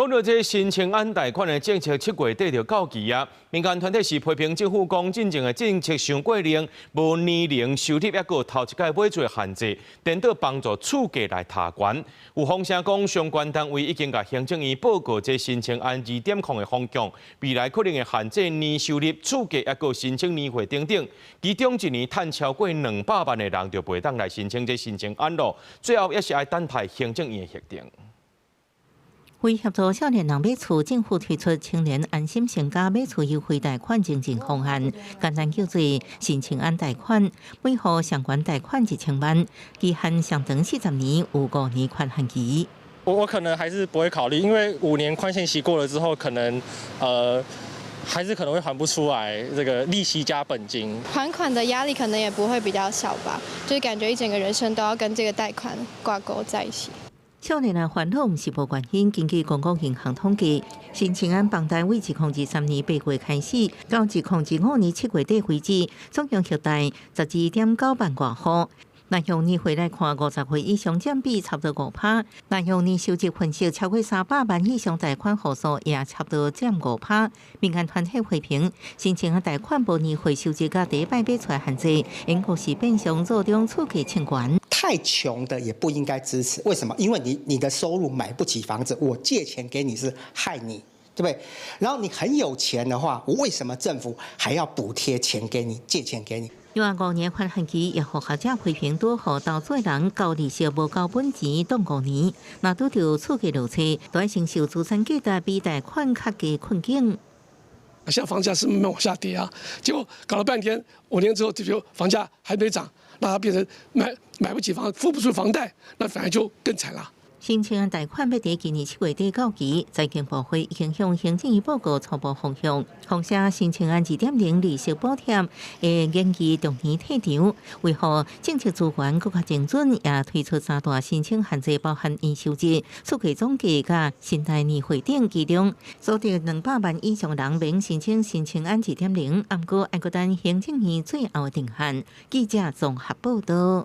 講到這新青安貸款的政策7月底就到期啊，民間團體是批評政府講進前的政策傷過冷，無年齡收入抑閣頭一擺買厝的限制，顛倒幫助厝價來抬懸。有風聲講相關單位已經共行政院報告這新青安2.0的方向，未來可能會限制年收入、厝價抑閣申請年歲等等。其中一年趁超過200萬的人就袂當來申請這新青安囉。最後也是愛等待行政院的核定。為協助少年人買厝，政府推出青年安心成家買厝優惠貸款增進方案，簡單叫做新青安貸款，每戶上懸貸款1000萬，期限上長40年，有5年寬限期。我可能還是不會考慮，因為5年寬限期過了之後，可能還是可能會還不出來，這個利息加本金。還款的壓力可能也不會比較小吧，就是感覺一整個人生都要跟這個貸款掛鈎在一起。少年人煩惱毋是無原因，根據公共銀行統計，新青安房貸對2022年8月開始，到2025年7月底為止，總共核貸12.9萬外戶。若用年歲來看，50歲以上佔比差不多5%；若用年收入分析，超過300萬以上貸款戶數也差不多佔5%。民間團體批評，新青安貸款無年歲收入佮第一擺買厝限制，應該是變相助長厝價衝懸。太窮的也不應該支持，為什麼？因為你的收入買不起房子，我借錢給你是害你，對不對？然後你很有錢的話，我為什麼政府還要補貼錢給你，借錢給你？另外5年寬限期也予學者批評，拄予投資人交利息無交本錢擋五年，若拄著厝價落車，都愛承受資產價值比貸款較低困境。現在房價是慢慢往下跌啊，結果搞了半天，5年之後這就房價還沒漲，那它變成買不起房，付不出房貸，那反而就更慘了。新青安貸款欲佇今年7月底到期，財經部會已經向行政院報告初步方向，況且新青安2.0利息補貼會延期逐年退場，為予政策資源閣較精準，也推出三大申請限制，包含年收入、厝價總價佮信貸年歲等，其中所得200萬以上人免申請新青安2.0，毋過愛閣等行政院最後定案。記者綜合報道。